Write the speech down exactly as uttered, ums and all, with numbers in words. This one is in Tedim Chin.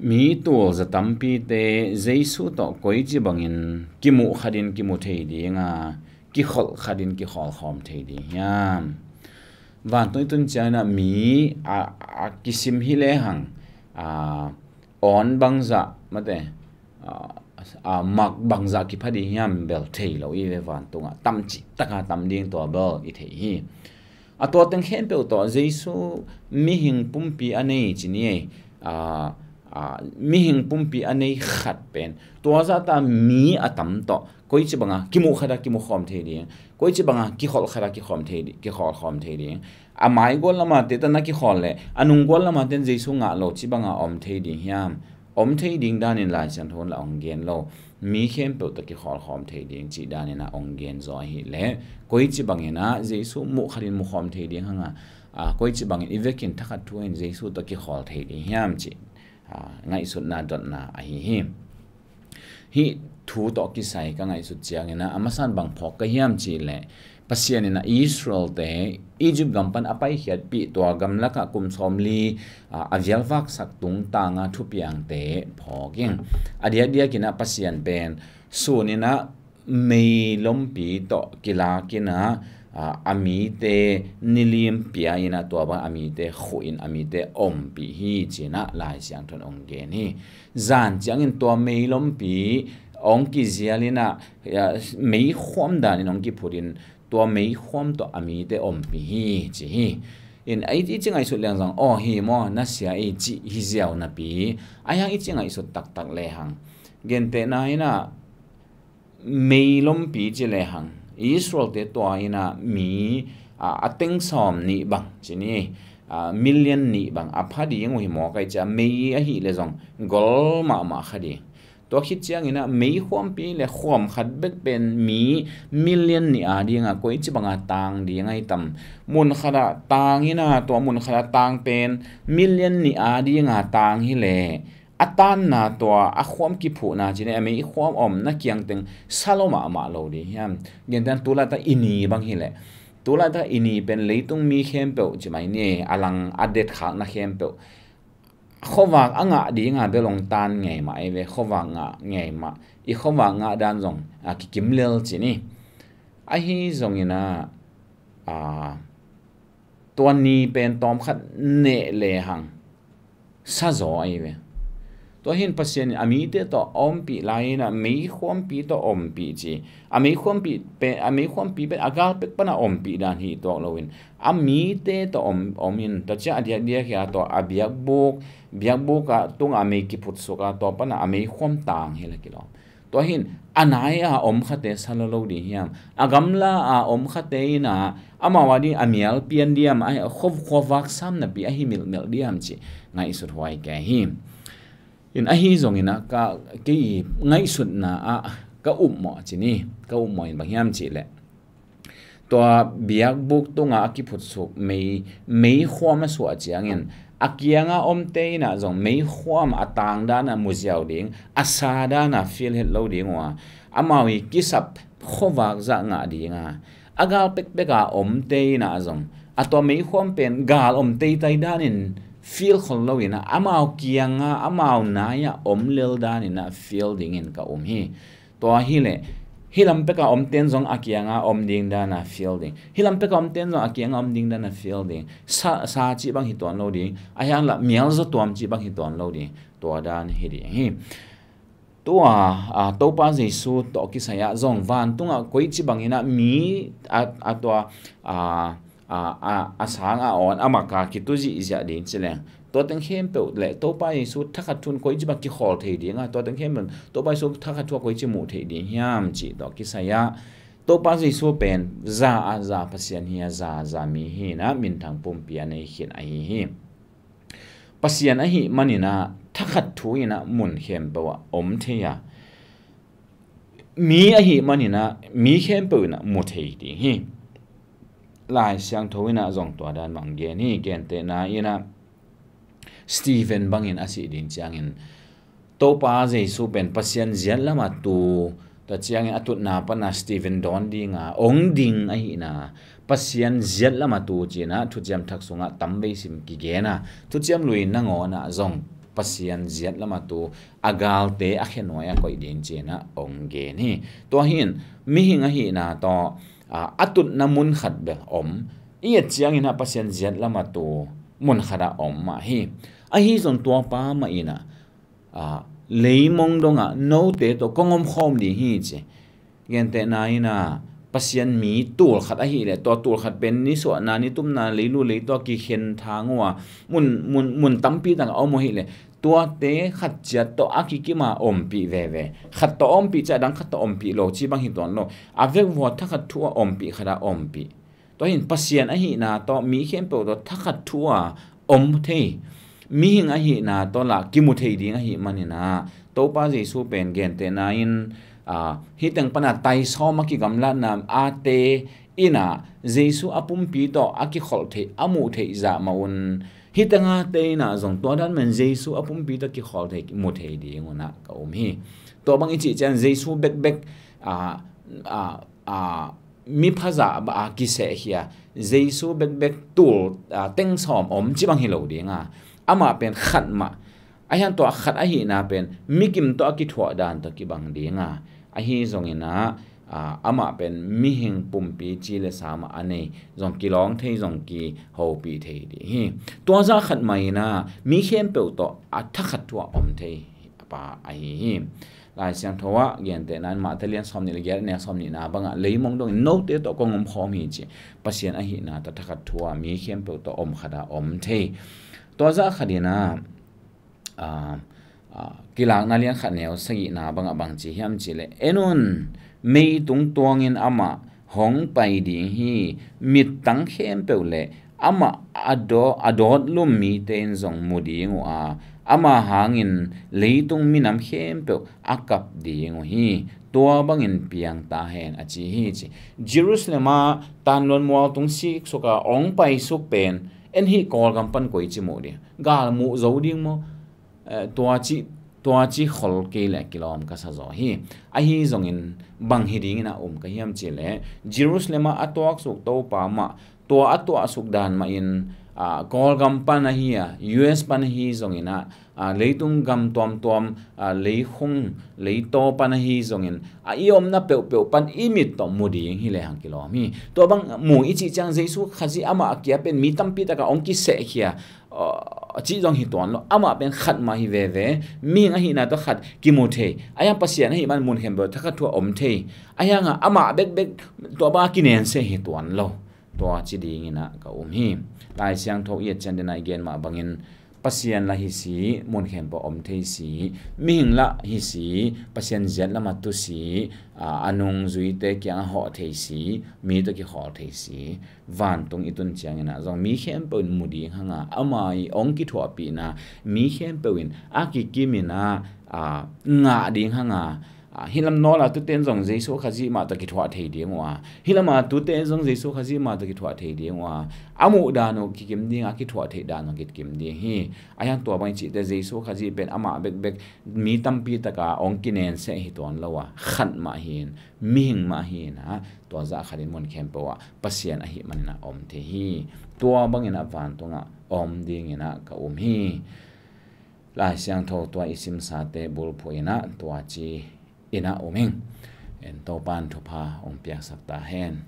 Mi tul za tampite Jesu tawh koici bangin kimuh khatin kimu thei ding a, kikholh khatin kikholh khawm thei ding hiam? Vantung i tun ciangin ah mi a, a kisim hi lehang, a, awn bangzah, mate, a, a, mak bangzah kipha ding hiam bel thei lo i ve, vantungah tamcih taka tam ding tua bel i thei hi. A, tua teng khempeuh tawh Jesu mihing pumpi a nei ci ni ei. A, a, mihing pumpi a nei khat pen tua zahta mi a tam tawh koici banga kimuh khata kimuh khawm thei ding, koici banga kikholh khata kikhawm thei di-, kikholh khawm thei ding. A maigual lama te tana kikholh leh a nunggual lama ten Jesu ngah lo ci banga om thei ding hiam? Om thei ding danin Lai Siangtho in la hong gen lo. Mi khempeuh tawh kikholh khawm thei ding cih danin ah hong gen zaw ahih leh, koici bangin ah Jesu muh khatin muh khawm thei ding hanga, a, koici bangin i vekin thakhat thu in Jesu tawh kikholh thei ding hiam cih, a, ngaihsutna dotna ahi hi. Hih thu tawh kisai ka ngaihsut ciangin ah a masan bang phawk ka hiam cih leh, Pasian in ah Israel-te Egypt gam pan a paikhiatpih tua gamlakah kum sawmli, a, a vialvaksak tungtanga thupiangte phawk ing. A diakdiakin ah Pasian pen sun in ah meilompi tawh kilakin ah, a, a mite nilim pia in ah tua bang a mite khuh in a mite ompih hi ci-in ah Lai Siangtho in hong gen hi. Zan ciangin tua meilompi hong kizial in ah, a, meikhuam danin hong kiphutin tua meikhuam tawh a mite ompih hi ci hi. In, a, i ci ngaihsut leng zong, aw, hi maw, na sia i cih hi ziau napi, a hiang i ci ngaihsut taktak lehang, gentehna in ah meilompi ci lehang Israel-te tua in ah mi, a, a teng sawm nih bang ci ni, a, million nih bang a pha ding uh hi maw kai cia, mei ahih leh zong gol mahmah kha ding. Tua khit ciangin ah meikhuampi le khuam khat bek pen mi million nih a dinga koici banga tang ding ahi tam? Mun khatah tang in ah tua mun khatah tang pen million nih a dinga tang hi leh a tanna tua a khuam kiphuhna ci ni, a meikhuam omna kiangteng sa lo mahmah lo ding hiam? Gentehna tulaitak i ni bang hi leh, tulaitak i ni pen leitung mi khempeuh ci mai ni, a lang a detkhakna khempeuh khuavak a ngah dinga bel hong tan ngei mah ei ve, khuavak ngah ngei mah, i khuavak ngah dan zong, a, kikim lel ci ni. Ahi zongin ah, a, tua ni pen tawmkhat neh lehang sa zaw ahi ve. Tua hin Pasian in a mite tawh a ompih lai in ah meikhuampi tawh ompih ci. A meikhuampi pen, a meikhuampi pen a gal pek pana ompih dan hi tuak loin a mite tawh om, om in, tua ciang a diakdiak hi a, tua a biakbuk, biakbuk ah tungah a mei kiphutsuk a, tua pana a meikhuam tang hi leh kilawm. Tua hin a nai a om khate sa lo lo ding hiam? A gamla a om khate in ah amau a ding a mial pian diam, a, a khuavak sam napi ahi milhmilh diam cih ngaihsut huai kei hi. In ahi zongin ah ka, kei ngaihsutna ah ka upmawh ci ni, ka upmawh in bang hiam cih leh, tua biakbuk tunga a kiphutsuk mei, meikhuam a suah ciangin a kianga omte in ah zong meikhuam a tang dan a mu ziau ding, a sa dan a feel het lo ding uh a, amau i kisap khuavak zah ngah dinga, a gal pekpek a omte in ah zong a tua meikhuam pen gal om teitai danin feel khol lo in ah, amau kianga amau nai-ah om lel danin ah feel dingin ka um hi. Tua hi leh hih lam peka omten zong a kianga om ding dana feel ding, hih lam peka omten zong a kianga om ding dana feel ding. Sa, sa cih bang hi tuan lo ding, a hiang lah mial zaw tuam cih bang hi tuan lo ding. Tua dan hi ding hi. Tua, a, Topa Jesu tawh kisai ah zong vantungah koici bangin ah mi a, a tua, a, a, a, a sang a awn a maka kitu zihziah ding ci leng, tua teng khempeuh le Topa Jesu thakhat thu in koici bang kikhawl thei ding a, tua teng khempeuh Topa Jesu thakhat thu a koici muh thei ding hiam cih tawh kisai ah, Topa Jesu pen za a za Pasian hi a, za a za mi hi in ah minthang pumpi a nei khin ahi hi. Pasian ahih manin ah thakhat thu in ah mun khempeuh ah om thei a, mi ahih manin ah mi khempeuh in ah mu thei ding hi. Lai Siangtho in ah zong tua dan bang gen hi. Gentehna in ah Stephen bangin a sih ding ciangin Topa Jesu pen Pasian ziat lamah tu, tua ciangin a tutna pana Stephen dawn dinga ong ding ahihna, Pasian ziat lamah tu ci-in ah Thuciam Thak sungah tamvei sim kigen a, Thuciam Lui nangawn ah zong Pasian ziat lamah tu a galte a khenuai a koih ding ci-in ah hong gen hi. Tua hi-in mihing ahihna tawh a, a tutna mun khat bel om. I et ciangin ah Pasian ziat lamah tu mun khat ah om mah hi. Ahi zong tua pa mah in ah, a, leimong dongah note tawh kong om khawm ding hi ci. Gentehna in ah Pasian mi tul khat ahih leh, tua tul khat pen nisuahna, nitumna, leilu leitaw kikhen thang uh a, mun, mun, mun tampi tak a om uh ahih leh, tuate khat ciat tawh a kikim a ompih veve. Khat tawh ompih ciang a dang khat tawh ompih lo ci bang hi tuan lo. A vekvua thakhat thu a ompih khat a ompih. Tua hi-in Pasian ahihna tawh mi khempeuh tawh thakhat thu a om thei. Mihing ahihna tawh lah kimu thei ding ahih manin ah, Topa Jesu pen gentehna in, a, hih teng pan a taisawm a kigamlatna ate in ah Jesu a pumpi tawh a kikholh theih, a muh theih zah mah un, hih teng ate in ah zong tua dan mah in Jesu a pumpi tawh kikholh theih, mu thei ding un ah ka um hi. Tua bang i cih ciang Jesu bekbek, a, a, a, mi phazah bah a kisehkhia, Jesu bekbek tul, a, teng sawm om ci bang hi lo ding a, amah pen khat mah. Ahi hang tua khat ahihna pen mikim tawh a kithuah dan tawh kibang ding a, ahi zongin ah, a, amah pen mihing pumpi ci le sa mah a nei, zong kilawng thei, zong kihopih thei ding hi. Tua zah khat mah in ah mi khempeuh tawh a thakhat thu a om thei pa ahi hi. Lai Siangtho ah gentehna in Mate lian sawmnih le giat, neu sawmnihna bangah leimong dongin note tawh kong om khawm hi ci. Pasian ahihna tawh thakhat thu a mi khempeuh tawh om khat a om thei. Tua zah khat in ah, a, a, Kilakna lian khat neu sagihna bangah bang ci hiam cih leh, en un, meitung tuangin amah hong pai ding hi. Mittang khempeuh le amah a daw-, a dawt lum mite in zong mu ding uh a, ama hangin leitung minam khempeuh a kap ding uh hi. Tua bangin piang ta hen, a ci hi ci. Jerusalem ah tanluan mualtung siksuk a hong paisuk pen en hih Kawlgam pan koi ci muh ding, gal muh zo ding maw? Eh, tua ci, tua ci khol kei leh kilawm ka sa zaw hi. Ahi zongin bang hi dingin a um ka hiam cih leh, Jerusalem ah a tuaksuk Topa mah, tua a tuahsuk dan mah in, a, Kawlgam pan ahi a, U S pan ahi zongin ah, a, leitung gam tuamtuam, a, leikhung, leitaw pan ahi zongin, a, i omna peuhpeuh pan i mit tawh mu ding hi lehang kilawm hi. Tua bang mu i cih ciang Jesu Khazih amah a kia pen mi tampi tak a hong kisehkhia, a, cih zong hi tuan lo. Amah pen khat mah hi veve. Mihing ahihna tawh khat kimu thei. Ahi hang Pasian ahih man mun khempeuh thakhat thu a om thei. Ahi hang a amah bekbek tua bang a kinenseh hi tuan lo. Tua ci dingin ah ka um hi. Lai Siangtho i et ciang den a i gen mah bangin Pasian lah hi si, mun khempeuh om thei si, mihing lah hi si, Pasian ziat lamah tu si, a, a nungzuite kiangah hawh thei si, mi tawh kikhawl thei si, vantung i tun ciangin ah zong mi khempeuh in mu ding hang a, ama i hong kithuahpihna mi khempeuh in a kikim in ah, a, ngah ding hang a, a, hih lam nawl a tute in zong Jesu Khazih mah tawh kithuah thei ding uh a, hih lam a tute in zong Jesu Khazih mah tawh kithuah thei ding uh a, a muh dan uh kikim ding a, a kithuah theih dan uh kikim ding hi. Ahi hang tua bang i cihte Jesu Khazih pen amah bekbek mi tampi tak a hong kinenseh hi tuan lo a, khat mah hi-in, mihing mah hi-in ah, tua zah khat in mun khempeuh ah Pasian ahih manin ah om thei hi. Tua bangin ah vantung ah om dingin ah ka um hi. Lai Siangtho tua i simsate bulphuh in ah tua ci in ah um ing. En, Topa in thupha hong piaksak ta hen.